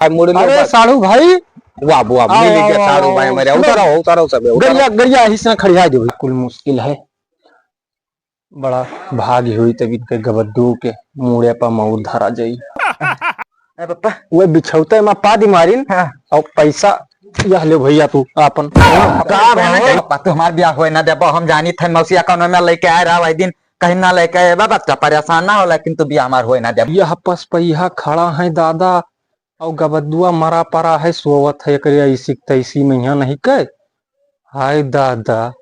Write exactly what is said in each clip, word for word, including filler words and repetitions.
आ, मुड़ लो अरे बस। साढ़ू भाई। वाह, वाह, आओ, मिल गया आओ, साढ़ू आओ, भाई आओ, हमारे। सुनो। उतारो, उतारो सब, उतारो। गरिया, गरिया, इसी से खड़िया दे, बिल्कुल मुश्किल है। बड़ा भागी हुई तब इनके गबद्दू के मूड़े पर मऊर धरा जाई। ए पप्पा। वे बिछौते में पादी मारिन। हाँ। और पैसा यह ले भैया तू आपन। का पप्पा, तू हमार बियाह होए ना देबो, हम जानी थे मौसिया कौनो में लेके आए रहा वही दिन, कहीं ना लेके आए बा, बच्चा परेशान ना हो, लेकिन तू बियाह हमार होए ना देबो। यह पसपैया खड़ा है दादा, और गबद्दुआ मरा परा है, सोवत है, एकरे ऐसी क तैसी में यहाँ नहीं के। हाय दादा,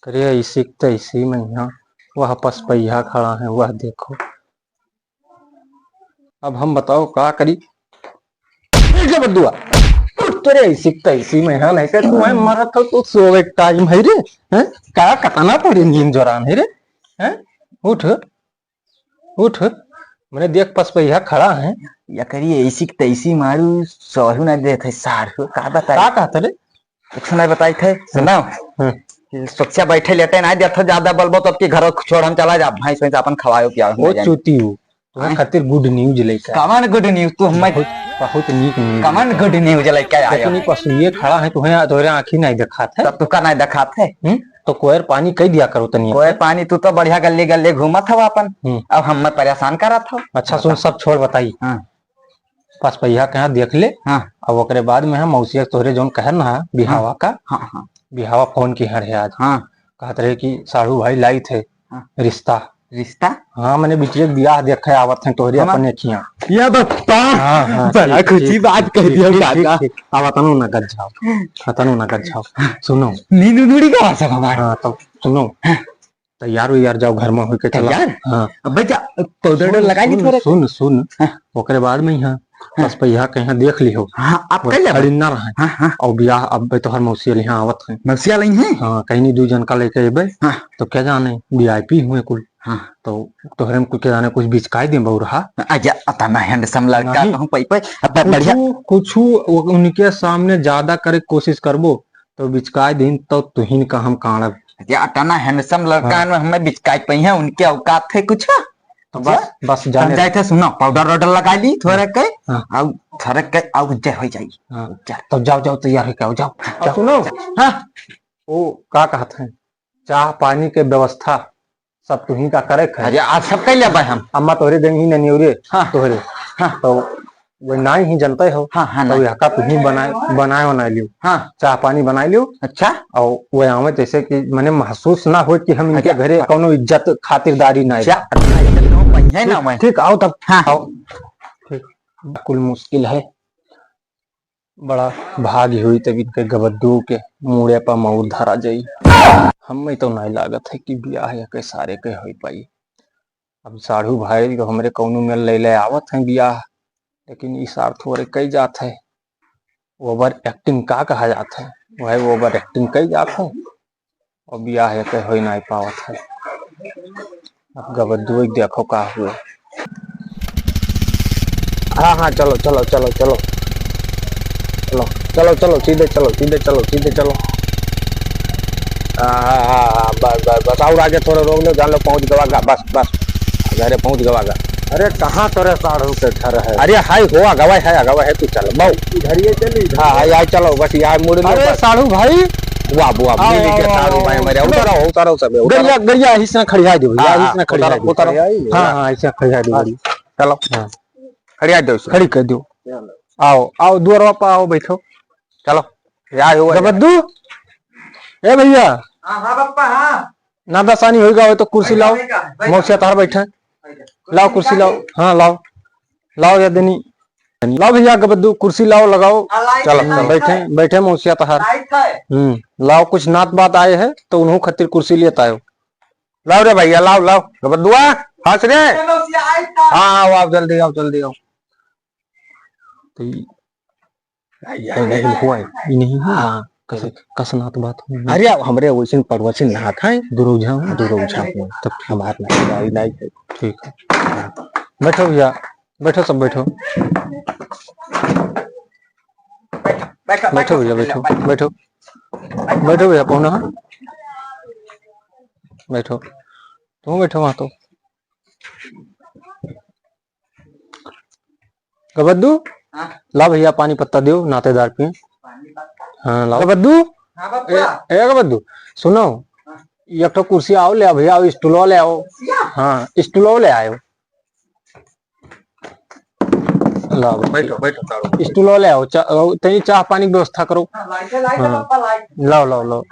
करे ऐसी क तैसी में यहाँ, वह पसपैया खड़ा है, वह देखो। अब हम बताओ का करी? ए गबद्दुआ, तोरे ऐसी क तैसी में यहाँ नहीं के, तू है मरत हो, तू सोवे क टाइम है रे, हैं? का कतना तोरे नींद जोरान है रे, हैं? उठ। उठ, मने देख पसपैया खड़ा है। या करिए ऐसी की तैसी मारू, सहू ना देत है सार हो, का बताई? का कहत रे? कुछ ना बताई थे, सुनाओ। हाँ। कि सोचिया बैठे लेटे ना देत हो, ज्यादा बोलबो तो अब की घर छोड़ हम चला जाब, भैंस वैंस अपन खवायो पियाओ, ओ ना जाए। चूती हो, तुम्हारे हाँ। खातिर good news लेके आया। कमन good news तू हमें बहुत, बहुत नीक news कमन लेके आया। Good news लेके आया। लेकिन ये पसुइये खड़ा है, तुम्हें, तुम्हारे आँखी नहीं दिखात है। तब तू का नहीं दिखात है? हम्म? तो कोयर पानी कई दिया करो तनी। कोयर पानी, तू तो बढ़िया गल्ले गल्ले घूमत हवा अपन, हम्म। अब हमें परेशान करत हो। अच्छा, सुन, सब छोड़, बताई। हाँ। पसपैया के यहाँ देख ले। हाँ। अब ओकरे बाद में हम मौसिया तोहरे जौन कहन ना बिहावा हाँ। का, हाँ, हाँ। बिहावा फोन की हर है आज। हाँ। कहत रहे कि साढ़ू भाई लाई थे हाँ। रिश्ता। रिश्ता? हाँ, मने बिटिया के बियाह देखे आवत हैं तोहरे हमार अपन अखियाँ। या बप्पा, हाँ, हाँ, बड़ा ठीक, खुशी ठीक, बात कह ठीक, दिया ठीक, काका। ठीक, ठीक। अब अतनो ना गज जाओ, अतनो ना गज जाओ। सुनो। नींद उड़ी का सब हमार। हाँ, तो सुनो। हाँ। तैयार हो यार, जाओ घर में होके चला। तैयार? हाँ। अब भाई जा, powder सुन, लगा ली सुन, थोड़ा। सुन, सुन। हाँ। ओकरे बाद में यहाँ हाँ। पसपैया के यहाँ देख लिहो। हाँ, आप वो कर ले। खड़ी ना रहे। हाँ, हाँ। और बियाह अब तोहर मौसिया यहाँ आवत है। मौसिया लई है? हाँ, कहीं नहीं दू जन का लेके अबे। हाँ। तो क्या जाने, VIP हुए कुल। हाँ। तो तोहरे में कुछ के जाने कुछ बिचकाई दे बउरहा। अच्छा, अतना handsome लड़का नहीं। कहूँ पै पै, अब बढ़िया। कुछू, कुछू वो उनके सामने ज्यादा करे के कोशिश करबो, तो बिचकाई दिन तो तुहिन का हम काढ़ब। अच्छा, अतना handsome लड़का हाँ। है, हमें बिचकाई पै है, उनके औकात है कुछ? तो बस, अच्छा? बस जाने हम जाए थे, सुनो, powder वॉडर लगा ली थोड़ा के, हाँ। अब थोड़ा के, अब उज्जर हो जाई। हाँ। उज्जर। तो जाओ, जाओ, तैयार होके आओ, जाओ, अब जाओ। सुनो। हाँ। वो का कहत है, चाह पानी के व्यवस्था सब तुही का करे है। अरे, आज सब कर लेबे हम। अम्मा तोहरे देंगी ननियोरे, हाँ। तोहरे। हाँ। तो वे नाई ही जनते हो। हाँ, हाँ, तो नाई। यहका तुही बनाए, बनाए, बनाए लियो। हाँ। चाह पानी बनाए लियो। अच्छा। और वे आवे जैसे कि मने महसूस ना हो कि हम इनके अच्छा। घरे कौनो इज्जत खातिरदारी ना है। अच्छा, इज्जत तो पहिए ना ठीक, हुए। ठीक, आओ तब। हाँ। आओ। ठीक। कुल मुश्किल है। बड़ा भागी हुई तब इनके गबद्दू के मूड़े पर मऊर धरा जाई। हमें तो नहीं लागत है कि बियाह या के सारे के होई पाई। अब साढ़ू भाई तो हमरे कौनो में ले ले आवत हैं बियाह, लेकिन ई सार थोड़े कई जात है। Over acting का कहा जात है? वह over acting कई जात है। अब बियाह एके होई नाई पावत है। अब गबद्दुई देखो का हुए। हाँ, हाँ, चलो, चलो, चलो, चलो। चलो, चलो, चलो, सीधे चलो, सीधे चलो, सीधे चलो। हाँ, हाँ, हाँ, हाँ, बस, बस, बस, और आगे थोड़ा रोक लो, जान लो पहुंच गवा गा, बस, बस, घरे पहुंच गवा गा। अरे, कहाँ तोरे साढ़ू के घर है? अरे, हाय हो, अगवा है, अगवा है, तू चल, बहु। इधर ये चल, इधर। हाँ, हाय, हाय, चलो, बस, यहाँ मुड़ लो, अरे, बस। साढ़ू भाई। वाह, वाह, आओ, मिल गया आओ, साढ़ू आओ, भाई आओ, हमारे। उतरो, उतरो सब, उतरो। गरिया, गरिया, इसी से खड़िया दो भैया, हाँ, इसी से खड़िया उतरो, दो। उतरो। हाँ, हाँ, इसी से खड़िया दो हाँ, गाड़ी। चलो। हाँ। खड़िया दो इसे। खड़ी कर दो। चलो। आओ, आओ, दुआरवा पर आओ, बैठो। चलो। या हो गया। गबद्दू, ए भैया। हाँ, हाँ, पप्पा, हाँ। ना दसानी होई गा, तो कुर्सी लाओ। बैठा, बैठा। मौसिया तोहार बैठे। बैठा। लाओ कुर्सी लाओ। हाँ, लाओ। लाओ या देनी। लाओ भैया, गबद्दू, कुर्सी लाओ, लगाओ। हाँ, लाइट चलो, है, लाइट बैठे, है। बैठे मौसिया तोहार। लाइट है। हम्म, लाओ, कुछ नात बात आए हैं, तो उन्हों खातिर कुर्सी लेत आयो। लाओ रे भैया, लाओ, लाओ। गबद्दुआ, हंस रे। चलो, मौसिया, आई था। हाँ, आओ, आओ, जल्दी आओ, जल्दी आओ। तो ई आई, आई, नहीं हुआ है। ई नहीं हुआ। हाँ। कसे, कस नात बात हुई। अरे, अब हमरे वैसे पड़ोसी नात है। दुरौझा हुआ। दुरौझा हुआ। तब हमार नाई, नाई, नाई है। ठीक है। बैठो भैया, बैठो, सब बैठो। बैठो, बैठो, बैठो भैया, बैठो, बैठो। बैठो। बैठो भैया, पहुना। बैठो। तुम बैठो वहाँ तो। गबद्दू, हाँ। ला भइया, पानी पत्ता दियो, नातेदार पिए। पानी पत्ता? हाँ, लाओ। ए बद्दू? हाँ, बप्पा। ए, ए बद्दू, सुनो। हाँ। एक ठो कुर्सी आओ ले आओ भइया, आओ, स्टूलो ले आओ। कुर्सिया? हाँ, स्टूलो ले आयो। लाओ। बैठो, बैठो, तारो। स्टूलो ले आओ, चा-, ओ, तनी चाह पानी की व्यवस्था करो। हाँ, लाइट है, लाइट है, हाँ। बप्पा, लाइट। लाओ, लाओ, लाओ।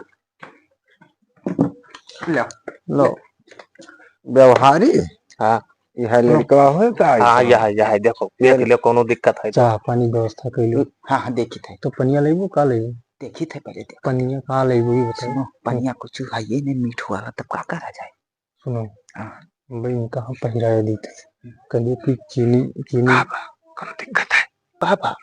लो। लो। व्यवहारी? हाँ। यह लड़कवा होए का? हाँ, यह, यह, देखो, देख ले, कौनो दिक्कत है तो। चाह पानी व्यवस्था कइलो। हाँ, हाँ, देखी थे। तो पनिया लेबू, का लेबू? देखी थे पहले, देखो। पनिया का लेबू, ये बताओ। सुनो, पनिया कुछ है ये नहीं, मीठ वाला, तब का करा जाए? सुनो, हाँ। भाई, इनका हम पहिराए दी थे। कहिए कि चीनी, चीनी। का बा? कौनो दिक्कत है? का बा?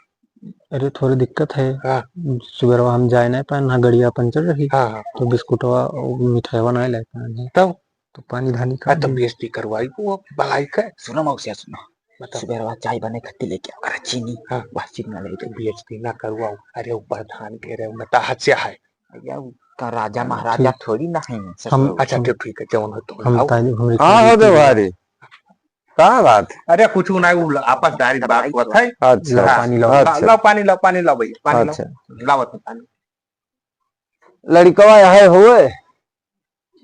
अरे, थोड़ी दिक्कत है। हाँ। सुबेरवा हम जाए नहीं पाए, ना गड़िया पंचर रही। हाँ, हाँ। तो बिस्कुटवा, मिठाईवा नहीं ले पाए हैं। तब? तो पानी धानी का हाँ, तो दी। बेइज्जती करवाई वो बलाई के। सुनो मौसिया, सुनो। बताओ। सुबेरवा चाय बने खत्ती लेके आओ, अरे चीनी। हाँ। बस चीनी ना ले जाओ। बेइज्जती ना करवाओ। अरे, ऊपर धान के रहे, उनका हाथ से है। भैया, उ का राजा महाराजा ठीक। थोड़ी ना है, हम, ससुर। अच्छा, हम, तो ठीक है, जौन हो तो हम बताओ। ताली, हमरे हाँ, हो ताली। देवारी। का बात? अरे, कुछ ना, उ आपस दारी बात बताइए। होत है। अच्छा, हाँ, पानी लाओ। अच्छा। लाओ, पानी लाओ, पानी लाओ भैया, पानी लाओ। अच्छा। लाओ तो पानी। लड़कवा यह हुए?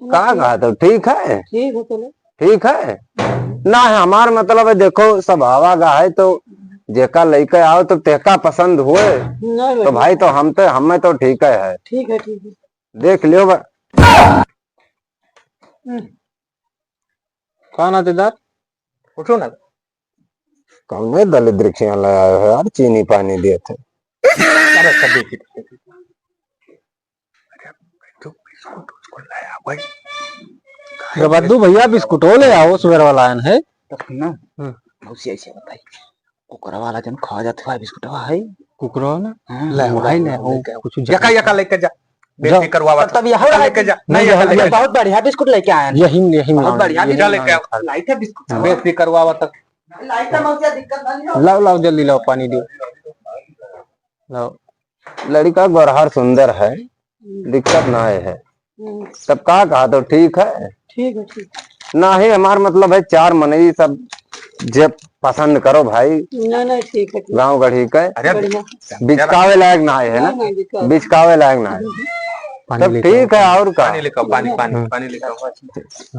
का कहत हो? ठीक है? ठीक है, चलो। ठीक है? ना है, हमार मतलब है, देखो, सब आवा गा है, तो जेका लइके आओ, तो तेका पसंद हुए, नहीं, तो नहीं। भाई, तो हम तो, हमें तो ठीक है, है। ठीक है, ठीक है। देख लियो बा-, हम्म। का नातेदार? उठो ना। कौने दलिद्र के यहाँ ले आए हो यार, चीनी पानी देत है। अरे, सब देखी, देखी। अरे, तो बिस्कुट उस्कुट ले आओ भाई। गबद्दू भैया, बिस्कुटो ले आओ, सुबेर वाला आयन है। तो सुनो, हम्म। मौसी ऐसे बताई, कुकरा वाला जन खा जात हुआ बिस्कुटवा है। कुकरा ना? हाँ। ले, वो भाई, ले, ले, वो लेके आओ। कुछ यका, यका लेके जा। बेइज्जती करवावत। तब, तब यही यका लेके जा। नहीं, नहीं, यका यही लेके जा। बहुत बढ़िया बिस्कुट लेके आए हैं। यही, यही बहुत मांग, बढ़िया यही बिस्कुट लेके मांग। आओ। लाइट है बिस्कुट। हाँ। बेइज्जती करवावत। लाइट है, मौसिया, दिक्कत ना लियो। लाओ, लाओ, जल्दी लाओ, पानी दियो। लाओ। लड़का गोरहर सुंदर है, हम्म। दिक्कत ना है। हम्म। तब का कहा तो ठीक है? ठीक है, ठीक। ना ही हमार मतलब है चार मनई सब जे पसंद करो भाई। नहीं, नहीं, ठीक है, ठीक। गाँव गढ़ी के। अरे, बढ़िया। बिचकावे लायक ना है ना? नहीं, नहीं, बिचकावे। बिचकावे लायक ना है। हम्म। पानी तब लेके ठीक आओ। है, और का? पानी लेके आओ, पानी, पानी, हम्म। पानी लेके आओ।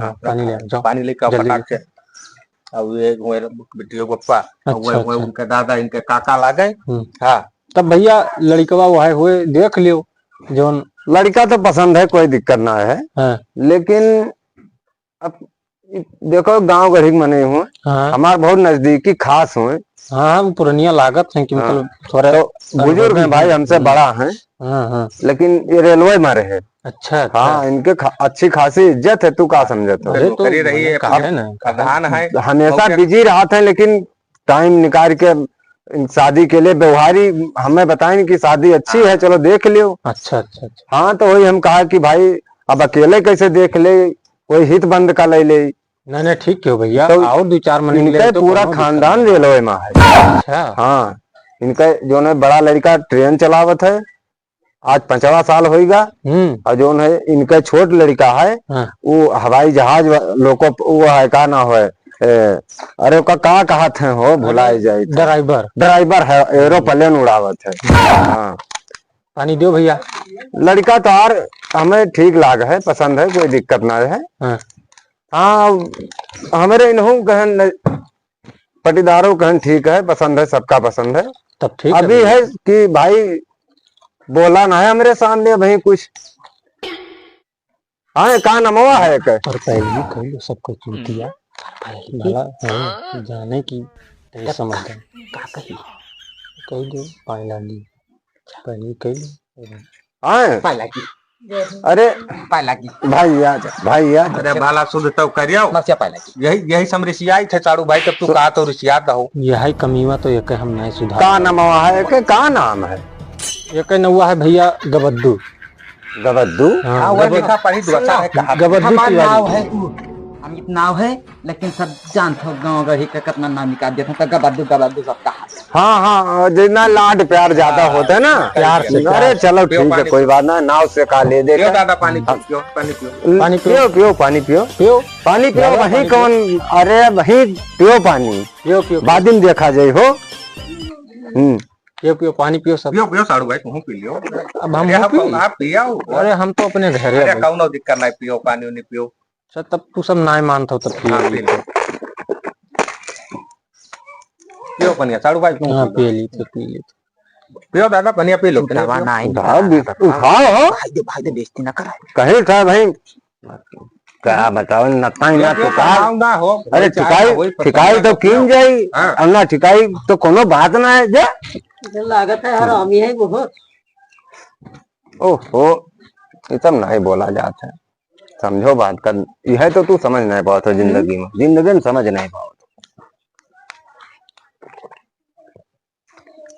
हाँ, पानी ले आओ, जाओ। पानी लेके आओ, जल्दी फटाक लेके। से। अब ये हुए बिटियो पप्पा, अच्छा, हुए, हुए अच्छा। उनके दादा, इनके काका लागे। हम्म। हाँ। तब भैया लड़कवा वह हुए देख लियो, जौन लड़का तो पसंद है, कोई दिक्कत ना है। हाँ। लेकिन अब इ-, देखो गाँव गढ़ी के मने हुए, हाँ। हमार बहुत नजदीकी खास हुए। हाँ, हम पुरनिया लागत हैं कि हाँ। मतलब थोड़ा तो बुजुर्ग हैं भाई, हमसे हम्म। बड़ा हैं। हाँ, हाँ। लेकिन ये रेलवे में रहे। अच्छा, अच्छा। हाँ, इनके खा-, अच्छी खासी इज्जत है, तू का समझत हो? अरे, तो नौकरी रही है, का है ना? प्रधान है। हमेशा और क्या? बिजी रहत हैं, लेकिन टाइम निकाल के शादी के लिए व्यवहारी हमें बताएं कि शादी अच्छी है, हाँ। चलो देख लियो। अच्छा, अच्छा, अच्छा। हाँ, तो वही हम कहा कि भाई, अब अकेले कैसे देख ले, कोई हित बंद का ले ले। नहीं, नहीं, ठीक क्यों भैया, तो और दो चार महीने इनके ले तो पूरा कोनो दिक्कत खानदान नहीं। रेलवे में है। अच्छा। हाँ, इनका जौन है बड़ा लड़का ट्रेन चलावत है, आज पाँचवा साल होइगा। हम्म। और जौन है इनका छोट लड़का है, हाँ। वो हवाई जहाज वा-, लोको, वो है, का ना होए, ए, अरे ओका का कहत हैं हो, भुलाए जाए थे। ड्राइवर। ड्राइवर है, एरोप्लेन उड़ावत है। हाँ। पानी दियो भैया। लड़का तो आर हमें ठीक लाग है, पसंद है, कोई दिक्कत ना है। हाँ। हाँ, हमरे इनहू कहन न-, पटीदारों कहन ठीक है, पसंद है, सबका पसंद है। तब ठीक है अभी भैया। है कि भाई बोला ना है हमरे सामने अभी कुछ। हाँ, का नमवा है के? पर पहले ही कह लो सबको चूतिया। पहले ही। भला है, जाने की तेरी तब समझ का, है। का कही? कह दो, पाए लागी। पहले ही कह लो। हाँ। पाए लागी। अरे, पाए लागी। भाई आ जा, भाई आ जा। अरे, भला शुद्ध तो करियो। मरचा पाए लागी। यही, यही से हम रिसियाई थे, साड़ू भाई, तब तू सु- कहा तो रिसियात हो। यही कमीवा तो एक हम नहीं सुधार। का नाम है के? का नाम है? एक नौवा है भैया, गबद्दू। गबद्दू? हाँ, हाँ, वह गबद-, लिखा पढ़ी दुआ है, कहा। गबद्दू हमार तिवारी। नाव है, उ, अमित नाव है, लेकिन सब जानत हो, गाँव गढ़ी का कितना नाम निकाल देत हैं, तो गबद्दू, गबद्दू सब कहा। हाँ, हाँ, जितना लाड प्यार ज्यादा हाँ, होता है ना। प्यार से, अरे, प्यार से। चलो, पियो ठीक है, पानी। कोई बात ना, नाव से का ले दे पियो का। दादा, पानी पियो, हाँ। पियो, पानी पियो। पानी पियो। पियो, पियो, पानी पियो। पियो। पानी पियो, दादा, वहीं पानी पियो। कौन, अरे, वहीं पियो पानी। पियो, पियो, पियो। बाद में देखा जाए हो। हम्म। पियो, पियो, पानी पियो सब। पियो, पियो, साड़ू भाई, तुहूँ पी लियो। अब हम अरे, ना हम पी। कौन, आप पियो। अरे, हम तो अपने घरे अरे, हैं। कौनो दिक्कत नहीं, पियो, पानी उनी पियो। अच्छा, तब तू सब नाय मानत हो, तब पियो। हाँ, पी लो। पियो पनिया, साड़ू भाई, तुम हाँ, पी लो। पी ली, तो पी ली। पियो दादा, पनिया पी लो, पनिया उठावा पियो। नहीं, उठाओ, उठावा, उठाओ। भाई दे, भाई दे, बेइज्जती ना करा। कहीं उठा भाई, का बताओ, नत्ता ही ना पियो, पियो, चुकाई। पनिया ना हो, अरे, वही चाय चुकाई, ना, वही पनिया ठिकाई तो ना। कीन जाई, हाँ। अब ना ठिकाई तो कोनो बात ना है, जा। लागत है, हरामी है बहुत। ओहो, ये सब नहीं बोला जाता है। समझो बात का, यह तो तू समझ नहीं पावत हो जिंदगी में, जिंदगी में समझ नहीं पावत हो।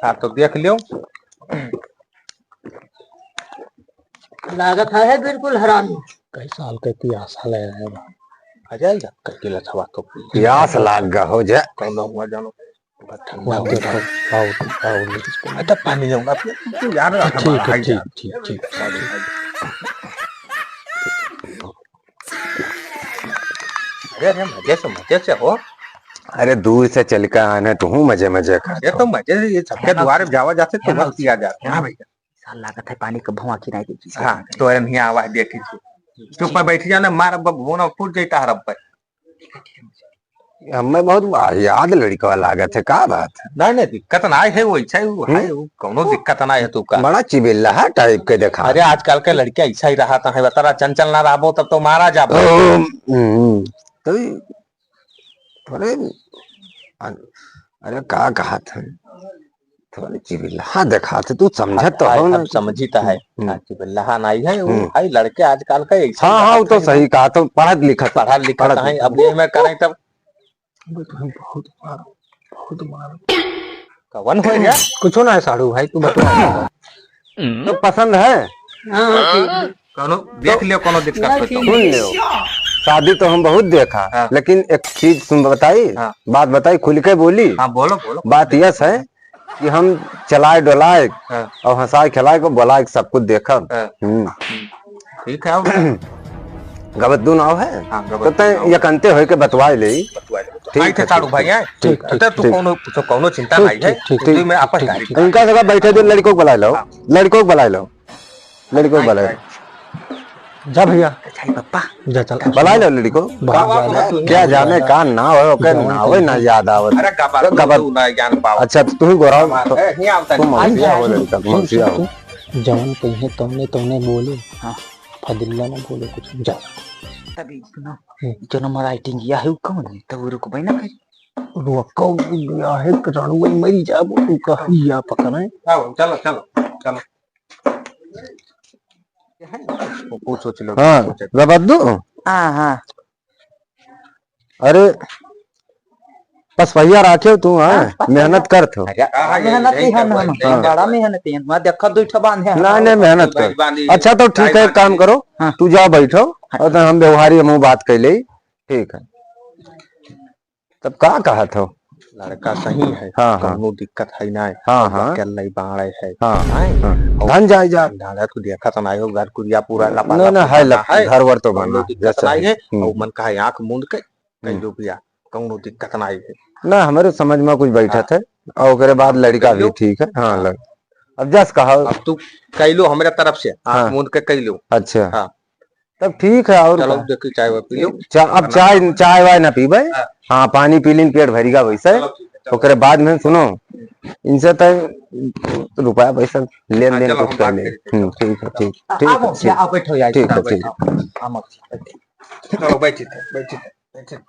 हाँ, तो देख लियो। लागत है, है बिल्कुल हरामी। कई साल के पियासा ले रहे हैं। आ जाएगा, कई किलो छवा तो। पियास लाग गा हो जा। कौन हुआ जानो? ठंडा हो जाए। आओ, आओ, आओ, लेडीज को। अच्छा, पानी जाऊंगा, तू यार, ठीक है, ठीक, ठीक, ठीक। अरे, अरे, मजे से, मजे से हो। अरे, दूर से चल के आने, तू हूँ मजे, मजे कर। अरे, तो मजे से, ये सबके दुआरे जावा जाते, तो वक्त आ जाते हैं। हाँ, भैया। साल लागत है, पानी का भुआ की नहीं देखी। हाँ, तो अरे, नहीं आवा, देखी तू। चुप पर बैठ जाना, मार, अब भुआ फूट जाता है, अब पर। हमें बहुत याद लड़कवा लागत है, का बात है? नहीं, नहीं, दिक्कत ना है, वो ऐसा ही वो है, हम्म? वो कौनो दिक्कत ना है तू का। बड़ा चिबिल्लाहा टाइप के देखा। अरे, आजकल के लड़के ऐसा ही रहा था, है, बता रहा, चंचल ना रहबो, तब तो मारा जाबो। ओ, हम्म, तो ये, अरे, अरे, का कहा था? थोड़ी चिबिल्लाहा देखात है, तू समझत तो हाँ, हो ना अब कि समझी तो है। हम्म। हाँ, चिबिल्लाहा नहीं है, वो हम्म। है लड़के आजकल का ऐसे हाँ, हाँ, वो तो है। सही कहा, तो पढ़त लिखत, पढ़त लिखत पढ़त है, लिखत। अब ये मैं करें तब। अबे तुम्हें बहुत मार, बहुत मार। कवन हो गया? कुछ ना है साड़ू भाई, तू बता। तो पसंद है? हाँ, हाँ, ठीक है। कौनो देख लियो, कौनो दिक्कत हो तो। सुन लियो, शादी तो हम बहुत देखा, हाँ। लेकिन एक चीज तुम बताई, हाँ। बात बताई, खुल के बोली। हाँ, बोलो, बोलो। बात यस है कि हम चलाए डोलाए हाँ। और हंसाए खिलाए को बोलाए के सब कुछ देखब। हाँ। हम्म। ठीक है, और क्या? गबद्दू नाव है? हाँ, तो गबद्दू तैं नाव। यकंते होए के बतवाए ले। बतवाए ले। ठीक आई थे है, साड़ू ठीक, भाई, ठीक, हैं? ठीक, अच्छा, तू ठीक। कौनो, तो कौनो चिंता ठीक, नहीं है। ठीक, ठीक, ठीक, तू मैं ठीक, आपस ठीक, गाड़ी ठीक। इनका जगह बैठे दे, लड़कों को बुला लो। हाँ। लड़कों को बुला लो। लड़कों को बुला लो। जा भैया। अच्छा, पापा। जा चल। बुला लो लड़कों। बहुत ज्यादा। क्या जाने का नाव है, ओकर नाव है ना याद आवत। अरे गबद्दू, गबद-, तू ना ज्ञान पाओ। अच्छा, तो तू ही गोराओ। हमार, तो ए, नहीं आवता तू नहीं। मौसिया हो लड़का, तू मौसिया हो। जवन कहिए तौने, तौने बोले। हाँ। फदिल्ला ना बोले कुछ। जा। तभी सुनो, हम्म। जो नंबर राइटिंग किया है, वो कौन है? तब वो रुकबे ना करे। रुको, या है, रणुआ मरी जाबो, तू कहिया पकड़े। आओ, चलो, चलो, चलो। वो पूछो, चलो, हाँ, पूछो। रबद्दू? हाँ, हाँ। अरे, पसपहिया राखे तू, हाँ? हाँ, पसपहिया। मेहनत करत हो। अरे, हाँ, हाँ, मेहनत यही ही हम, करवाई, हम, यही हम बड़ा करवाई। मेहनत ही हम। मैं देखा दो ठो बांधे हैं। नहीं, नहीं, मेहनत कर। बांधी, अच्छा, तो ठीक है, एक काम करो, हाँ। तू जाओ बैठो, हाँ। और तो हम व्यवहारी हम बात कर ले, ठीक है। तब का कहत हो? लड़का सही है, हाँ, हाँ। कौनो दिक्कत है ना। हाँ, हाँ। अकेल नहीं बाड़े है। हाँ, हैं? हाँ। और धन जाए जा। दादा तू देखा तो नहीं हो, घर कुरिया पूरा लपा ना, ना, लपा है, बना लप-, है। घर वर तो कौनो बना, दिक्कत जैसा नहीं है। है। हम्म। और मन का है आँख मूंद के, कह हम्म। दो भैया, कौनो दिक्कत नहीं है। ना, हमारे समझ में कुछ बैठत हाँ। है, और ओकरे बाद लड़का भी ठीक है। हाँ, हाँ। लड़-, अब जस कहा। अब तू कह लो हमारे तरफ से, आँख हाँ। मूंद के कह लो। अच्छा। हाँ। तब ठीक है, और चलो, का? देखी, चाय वाय पी लो। चा-, अब खाना चाय, खाओ। चाय वाय ना पीबे। हाँ। हाँ, पानी पी लीन, पेट भरिगा वैसे। चलो, ठीक है, चलो। ओकरे बाद में सुनो, इनसे तो रुपया पैसा लेन हाँ, देन चलो, कुछ हम कर बात ले। करेंगे। हम्म, ठीक है, ठीक, आ, ठीक आप है, मौसी, ठीक। आप बैठो यार, ठीक है, आप ठीक। बैठो। आप मौसी, बैठो। चलो, बैठी थे, बैठी थे, बैठी थे।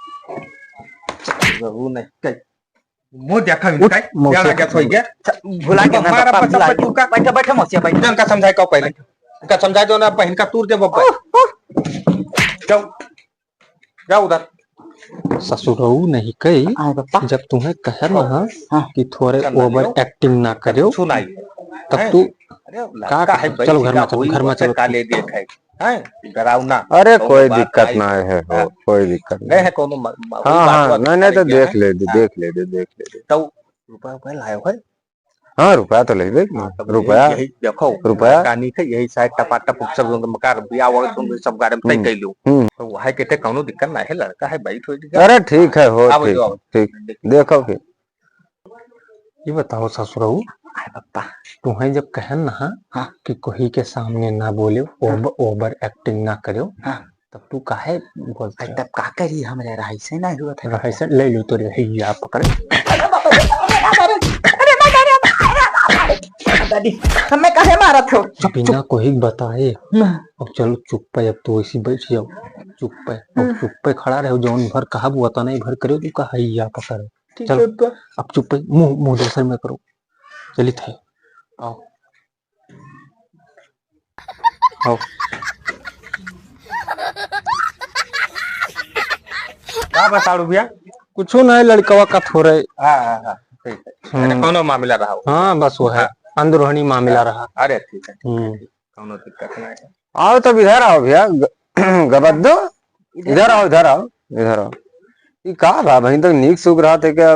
रहू नहीं, कहीं। मुंह देखा भी उठ, नहीं, मौसी क्या लगा के सोई गया? अच्छा, भुला गया ना, हमारा पापा, बच्चा भुला पर तू गया। का बैठा, बैठा मौसिया, बैठा। इनका समझाए का पहले? इनका समझाए दो ना, पहन का तूर दे बब्बा। ओह, ओह। जाओ, जाओ उधर। ससुरऊ नहीं कही, आए बप्पा। जब तुम्हें कहे ना हाँ। कि थोड़े चंदन over लो। Acting ना करो, कुछ नहीं। तब हैं? तू अरे, का लड़का है, चलो घर में बैठ चलो, घर में बच्चे चलो। का ले दिए खाए। हैं? डराओ ना। अरे, कौनो कोई बात दिक्कत नहीं। ना है, हो, हाँ। कोई दिक्कत नहीं नहीं। है, कौनो म-, म-, हाँ, बात हाँ, बात नहीं, नहीं, तो नहीं देख है। ले दे, हाँ। देख ले दे, देख ले दे। तो रुपया, रुपया लायो है? हाँ, रुपया तो लेबे, हाँ, तब रुपया, यही, यही देखो, रुपया। कहानी के यही शायद टपाटप सब लोग मकार बिया वगैरह तुम सब गाड़ी में तय हम्म, कर लो। हम्म। तो वह के ते कौनो दिक्कत ना है, लड़का है, बैठ हो जाएगा। अरे, ठीक है, हो, आओ, ठीक, आओ। ठीक। देखो फिर। ये बताओ ससुरऊ, आय बप्पा। तुहें जब कहन ना हाँ। कि कोही के सामने ना बोले, हाँ। ओवर, ओवर एक्टिंग ना करो, हाँ। तब तू काहे बोलते अरे हो? तब का करी, हमरे रहाई से ना हुआ था। रहाई से ले लो तो रे, हैया पकड़। अरे बाप रे, अरे बाप रे, अरे बाप रे, अरे बाप रे। दादी, हमें काहे मारत हो? बिना कोही बताए। ना। अब चलो चुप्पे, अब तो ऐसी बैठ जाओ। चुप्पे, अब हम्म। चुप्पे खड़ा रहो, जौन भर कहा बुआ तना भर करो, तू का हैया पकड़। ठीक चलो, है बा। अब चुप्पे, मुंह, मुंह दूसर में करो। चलित है। आओ। आओ। का बताड़ू भैया? कुछो नहीं, लड़कवा का थोड़े। हाँ, हाँ, हाँ, ठीक है। हम्म। अरे, कौनो मामला रहा हो? हाँ, बस वो है, हाँ। अंदरूनी मामला हाँ, रहा। अरे, ठीक है, ठीक है, हम्म। ठीक। कौनो दिक्कत नहीं है। आओ तब इधर आओ भैया, ग-, गबद्दो, इधर आओ, इधर आओ, इधर आओ। ये का बा, वहीं तक नीक सुख रहा थे क्या?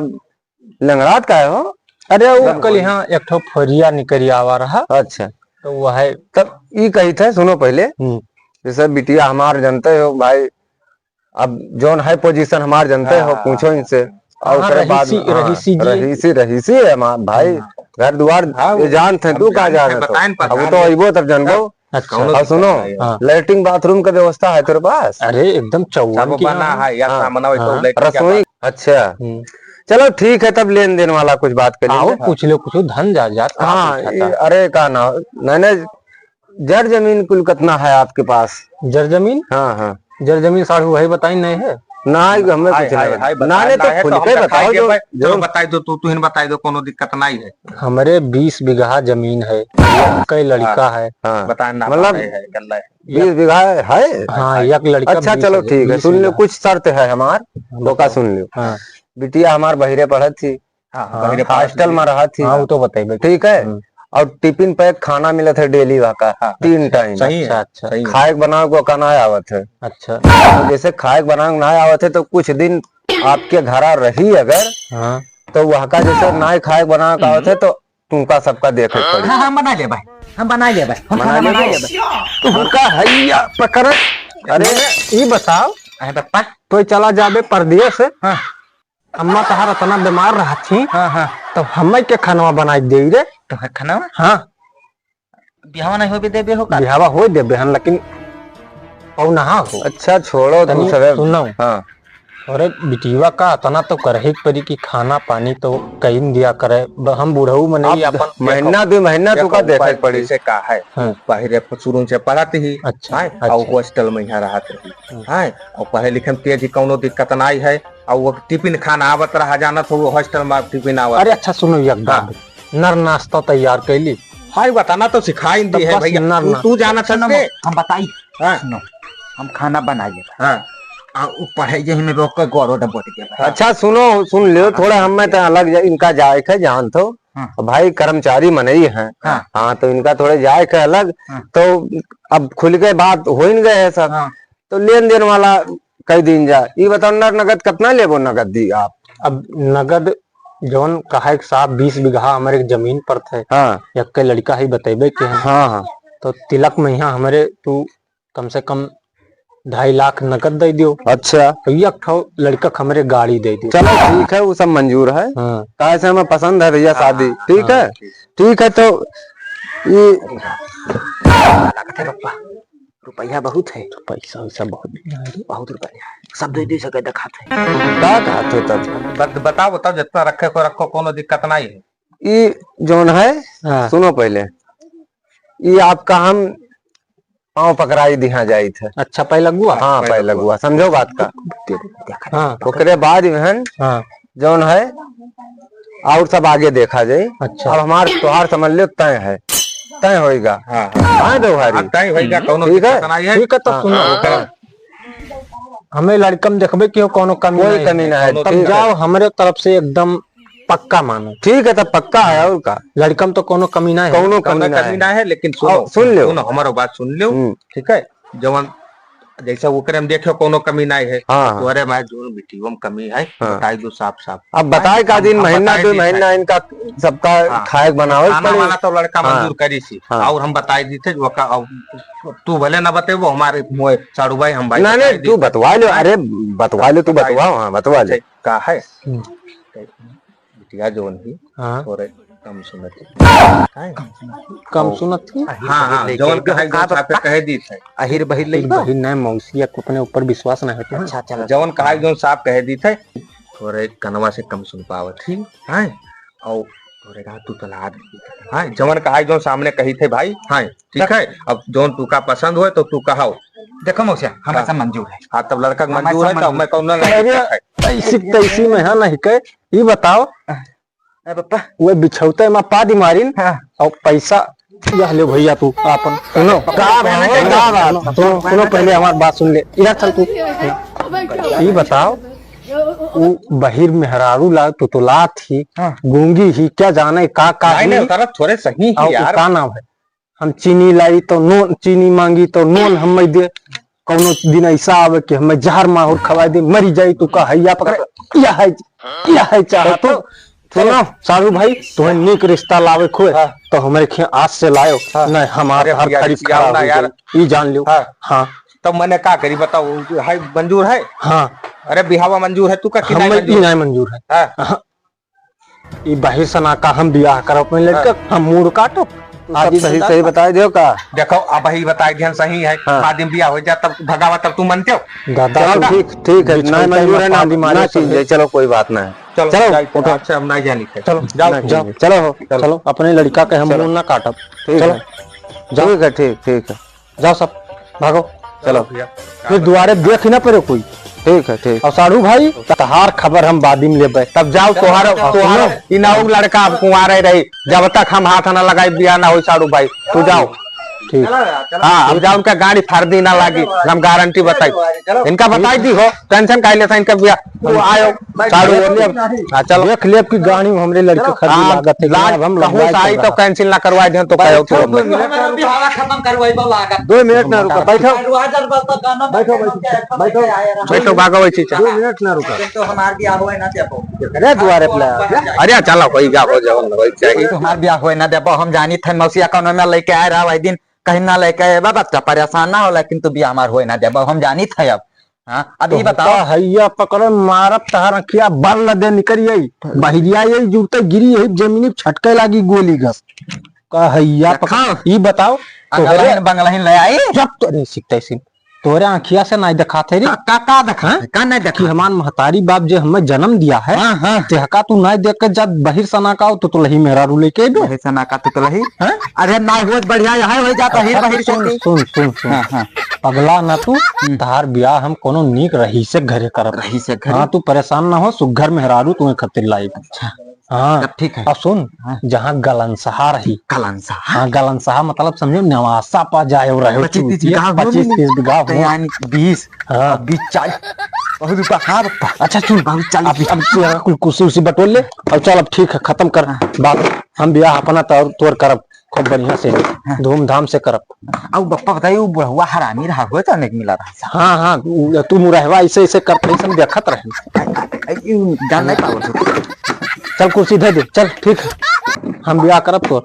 लंगड़ात काहे हो? अरे, वो तब कल यहाँ एक ठो फोरिया निकरी आवा रहा। अच्छा। तो वो है। तब ई कही थे, सुनो पहले। हम्म। जैसे बिटिया हमार जनते हो भाई, अब जौन है पोजीशन हमार जनते हो, हाँ। पूछो इनसे। और हाँ, ओकरे बाद रहीसी, हाँ, रहीसी जी। रहीसी, रहीसी है हमार भाई। हाँ। घर दुआर हाँ, ये वो जानत हैं, हम तू का जानत हैं, जानत हो? बताएं, अब वो पता तो नहीं। अइबो तब जानबो। अच्छा। कौनो और सुनो, दिक्कत नहीं है। हाँ। लैट्रिन बाथरूम का व्यवस्था है तेरे पास? अरे, एकदम चौवन सब की बना यहाँ। है, या हाँ। सामना वही तो हाँ। लैट्रिन का रसोई? बात। अच्छा। हम्म। चलो, ठीक है, तब लेन देन वाला कुछ बात कर हाँ, वो लीजिए। पूछ लो, कुछ धन जायदाद का हाँ, पूछा ये, था। अरे, का ना, नहीं, नहीं, जर जमीन कुल कितना है आपके पास? जर जमीन? हाँ, हाँ। जर जमीन साढ़ू वही बताई नहीं है। ना, हमें हाय, कुछ हाय, नहीं। हाय, ना, बताए नहीं, तो ना है, खुल तो के हम बताओ, दिखाई जो, देबै। जो चलो, बताई दो, तू, तू ही बताई दो, कोनो दिक्कत नहीं है। हमरे बीस बीघा जमीन है, कई लड़का हाँ, है। हाँ। बताए ना, मतलब, बताए है, गल्ला है। बीस बीघा है? हाँ, हाँ। एक लड़का अच्छा, बीस चलो, है, ठीक है, बीस सुन लो, बीघा। कुछ शर्त है हमार, हाँ, तो का बताओ। सुन लो। हाँ। बिटिया हमार बहिरे पढ़त थी, हाँ, हाँ, बहिरे पढ़त हॉस्टल थी। में रहत थी। हाँ, वो तो बताइबे। ठीक है? हम्म। और टिफिन पैक खाना मिलत है डेली वहाँ का, हाँ, तीन अच्छा, टाइम। सही है, अच्छा, अच्छा। सही है। खाए के बनावे को का ना आवत है। अच्छा। तो जैसे खाए के बनावे को ना आवत है, तो कुछ दिन आपके घरा रही अगर, हाँ। तो वहाँ का जैसे ना खाए के बनावे का आवत है, हम्म। तो तुमका सबका देखे के पड़ी। हाँ, हम बना लेबे, हम बना लेबे, हम बना खाना बना लेबे। लेबे। तुमका हैया पकड़। अरे, मने, ई बताओ, अरे पप्पा। तो चला जाबे परदेस। हाँ। अम्मा तहार अतना बीमार रहत ही, हाँ, हाँ। तब हम्मे के खानवा बनाई देई रे। तोहर खानवा? हाँ। बिहावा नहीं होबे देबे हो का? बिहावा होई देबे हन, लेकिन पौनहा हो। अच्छा, छोड़ो तू तनी सबे। सुनो। हाँ। अरे बिटिया का अतना तो करही के पड़ी कि खाना पानी तो कईन दिया करे। ब-, हम बुढ़ऊ मनई अब अपन महीना देखो, दो महीना देखो, तुका देखे के पड़ी। जैसे का है, हाँ। बाहरे शुरू से पढ़त ही, अच्छा, हैं? अच्छा। और हॉस्टल में यहाँ रहत रही, हाँ। हैं? और पढ़े लिखे में तेज ही कौनो दिक्कत नाई है। और वो टिफिन खाना आवत रहा, जानत हो, वो हॉस्टल में टिफिन आवत अरे है। अच्छा, सुनो, एक बात। हाँ। नर नाश्ता तैयार कैली। हाय, बताना तो सिखाई तब दी है बस भैया। नर तू, ना। तू जानत सुनो, हस के? हम बताई। हाँ। सुनो, हम खाना बनाई लेबे। हाँ। आ, उ पढ़े यही में रोक के गोरो डबोट के भाई। अच्छा, सुनो, सुन लियो, हाँ, थोड़ा हाँ। हमें तो अलग जा-, इनका जाए के जान तो। हाँ। भाई कर्मचारी मनई हैं। हाँ। हाँ, तो इनका थोड़े जाए के अलग, हाँ। तो अब खुल के बात हो ही न गए है सब। हाँ। तो लेन देन वाला कई दिन जा। ई बताओ, नर नगद कितना लेबो, नगद दी आप? अब नगद जौन कहा एक साहब बीस बीघा हमरे जमीन पर थे। हाँ। यक्के लड़का ही बतेबे के हम। हाँ, हाँ। तो तिलक में यहाँ हमरे तू कम से कम ढाई लाख नगद दे दियो। अच्छा। तो एक ठो लड़का के हमरे गाड़ी दे दियो। चलो ठीक है, वो सब मंजूर है। हाँ। काहे से हमें पसंद है भैया शादी, हाँ, ठीक हाँ, है? ठीक। ठीक है, तो ये लागत है पप्पा, रुपया बहुत है। पैसा वैसा बहुत नहीं है रे। बहुत रुपया है, सब दे दे सके दिखात है। का कहत हो तब? बत-, बताओ, बताओ, जितना रखे को रखो, कोनो दिक्कत नहीं है। ई जौन है, हाँ। सुनो पहले, ई आपका हम पाँव पकड़ाई दिहा जाइत है। अच्छा, पहलगुआ? हाँ, पहलगुआ। पहलगुआ, समझो बात का। हाँ। ओकरे बाद इहन हाँ। जौन है, और सब आगे देखा जाए। अच्छा। अब हमार तोहार समझ लो तय है, तय होएगा। हाँ, हाँ। हाँ, देवहारी। हाँ, तय होएगा, हम्म। कौनो ठीक है? दिक्कत नहीं है। ठीक है, तो हाँ, सुनो। हाँ। हमें लड़कम देखबे कि हो, कौनो कमी कोई नहीं कमी है। नहीं है, तब ठीक है। जाओ, हमरे तरफ से एकदम पक्का मानो। ठीक है, तब पक्का है, और का? लड़कम तो कोनो कमी ना है। कोनो कमी कोनो ना कमी है। ना है, लेकिन सुनो, और सुन लो। सुनो, हमारो बात सुन लो, हम्म। ठीक है? जवन, जैसे ओकरे में देखो, कोनो कमी ना है। हाँ। तोरे में जोन बिटियो में कमी है, हाँ। बताई दो साफ साफ। अब बताए का हम, दिन, हम महीना, बताए दो दी महीना थे। इनका सबका हाँ। खाए बनावे खाना पड़े। वाला तो लड़का हाँ। मंजूर करी सी। हाँ। और हम बताए दी थे, जो का, अब तू भले ना बतेबो, हमारे मुँह साड़ू भाई, हम भाई ना, बताए नहीं, दी तू थे। बतवा लो, हाँ। अरे, बतवा लो, तू बताए बतवाओ, दी। हाँ, बतवा लो। ठीक, का है? हम्म। या जौन ही हाँ। थोड़े कम सुनत ही। हैं? कम सुनत ही? हाँ, हाँ, जौन कहे, जौन साफे कहे दीत है। अहिर बहिर लइका? बहिर नहीं, मौसिया को अपने ऊपर विश्वास नहीं होता। अच्छा, चलो। जौन कहे, जौन साफ कहे दीत है, थोड़े कनवा से कम सुन पावत ही। हैं? और तोरे का तू तलाक दे। हाँ, जवन कहा, जौन सामने कही थे भाई, हाँ, ठीक है। अब जौन तू का पसंद होए तो तू कहाओ। देखो मौसिया, हमें हाँ। सब मंजूर है। हाँ, तब लड़का के हमें मंजूर सब है, तो मंजूर। हमें कौन ना अरे, लड़का है? ऐसी तैसी में है नहीं के, ये बताओ। अरे पप्पा। वो बिछौते में पादी मारिन हाँ। और पैसा यह ले भैया तू आपन। सुनो, का भाई, का बात? सुनो, सुनो, पहले हमार बात सुन ले। इधर चल तू। ये बताओ, उ बहिर मेहरारू ला तुतुलात ही, हाँ। गूंगी ही, क्या जाने का, का नहीं, ही? नहीं, उतारा थोड़े सही ही और यार। का नाम है? हम चीनी लाई तो नोन, चीनी मांगी तो नोन हमें दे। कौनो दिन ऐसा आवे कि हमें जहर माहुर खवाए दे, मरी जाई तो का हैया पकड़े, यह है, यह है चाहत तो। सुनो, साधु भाई, तुम्हें नीक रिश्ता लावे खोए, हाँ। तो हमारे खे आज से लायो। हाँ। नहीं, हमारे अरे हर भैया, खरीद खियाओ खराब ना हो यार। जाई। ई जान लियो। हाँ। हाँ। तब मैंने का करी बताओ, हाय मंजूर है? हाँ। अरे बिहावा मंजूर है, तू का कि नहीं हमें मंजूर? ई नहीं मंजूर है। हाँ। हाँ। ई बहिर सना का हम बियाह करब अपने लड़का, हाँ। हम मूड़ काटब। तू सब आदि सही, सुना सही था। बताए दियो का? देखो, अब ही बताए दिहन सही है। हाँ। बाद में बियाह हो जा, तब भगावा, तब तू मनते हो? दादा, चलो, तू ठीक, ठीक है, बिछौता नहीं मंजूर है ना, ना बीमारी ना सब कीजिए, है। चलो, कोई बात नहीं। चलो, चलो, जाए, उठो। आपसे हम नहीं जानी थे। चलो, जाओ, नहीं जाओ। कीजिए। चलो, हो, चलो। चलो, अपने लड़का के हम चलो। मुंह ना काटब। ठीक चलो, है। जाओ। ठीक है, ठीक, ठीक है। जाओ सब, भागो। चलो। भैया। फिर दुआरे देख ही ना पड़े कोई। ठीक है, ठीक। और साढ़ू भाई, तहार खबर हम बादी में लेबे। तब जाओ, तोहार, चलो, तोहार, चलो। ई नौ लड़का अब कुंवारे रही, जब तक हम हाथ ना लगाई, बियाह ना होई, साढ़ू भाई, तू जाओ। ठीक। हाँ, अब जाओ, उनका गाड़ी फर्दी ना लागी, हम गारंटी बताई। इनका बताई दी हो, tension काहे लेता इनका बियाह? तू आयो, साढ़ू बोलिए। हाँ, चलो। देख लेब कि गाड़ी में हमरे लड़के खरीदी हाँ, लागत है, लाज अब हम कहूँ लंबाई से आई कर तो रहा। Cancel ना करवाए दें तो कहो बैठो, तो दो मिनट ना रुको। दो मिनट ना रुको, बैठो। बैठो, बैठो, बैठो। बैठो, भागो, वही चीज। दो मिनट ना रुको। तो हमार बियाह होए ना देबो। अरे, दुआरे पे ले आ। अरे, चलो, कोई का हो जाओ, वही चाहिए। तो हमार बियाह होए ना देबो, हम जानी थे मौसिया कौनो में लेके आए रहा वही दिन, कहीं ना लेके आए, बच्चा परेशान ना हो, लेकिन तू बियाह हमार होए ना देबो, हम जानी थे अब। हाँ, अब ई तोहका बताओ। हैया पकड़े मारब, तहार अँखिया बल्ल दे निकरि आई। बहिरिया यही जुरते गिरी यही जमीनी छटके लागी गोली गस। का हैया पकड़, देखा। ई बताओ। अगलहिन तोहरे बंगलहिन ले आई। जब तोरे सिकते सिन, तोहरे अँखिया से नाई देखात है रे। का, का, का देखा? हाँ? का नाई देखा? कि हमार महतारी बाप जे हमें जन्म दिया है, हाँ, हाँ। तेहका तू नाई देख के जब बहिर सना का हो, तो तुलही मेहरारू लेके अइबे। बहिर सना का तो तुलही? हाँ? अरे ना होत बढ़िया, यहाँ हो जाता ही अच्छा, बहिर सुन, के। सुन, सुन, सुन। हाँ, हाँ। पगला ना तू, हम्म। तहार बियाह हम कोनो नीक रहीसे घरे करब। रहीसे घरे? हाँ, तू परेशान ना हो, सुग्घर मेहरारू तुम्हें खातिर लाइब। अच्छा। हाँ। तब ठीक है। और सुन, हाँ। जहाँ गलनसहा रही। गलनसहा? हाँ, गलनसहा मतलब समझो, नवासा पा जाए और रहे पच्चीस तू। तीस बीघा हो पच्चीस मिले। तीस बीघा हो। तो यानी बीस। हाँ। और बीस चालीस। बहुत रुपया, हाँ, बप्पा। अच्छा, सुन, बहुत चालीस। अब, अब तू यहाँ कुल कुर्सी उर्सी बटोर ले, और चल, अब ठीक है, खत्म कर हाँ। बात। हम बियाह अपना तौर, तौर करब। खूब बढ़िया से, हाँ। धूमधाम से करब। अब बप्पा बताइए, वो बुढ़वा हरामी रहा हुआ तो अनेक मिला रहा था। हाँ, हाँ, उ-, तू मुरहवा ऐसे, ऐसे करते ही सब देखत रहे। आ, आ, आ, यू जान नहीं पावत हो। चल कुर्सी दे दे, चल ठीक है, हम बियाह करब तो।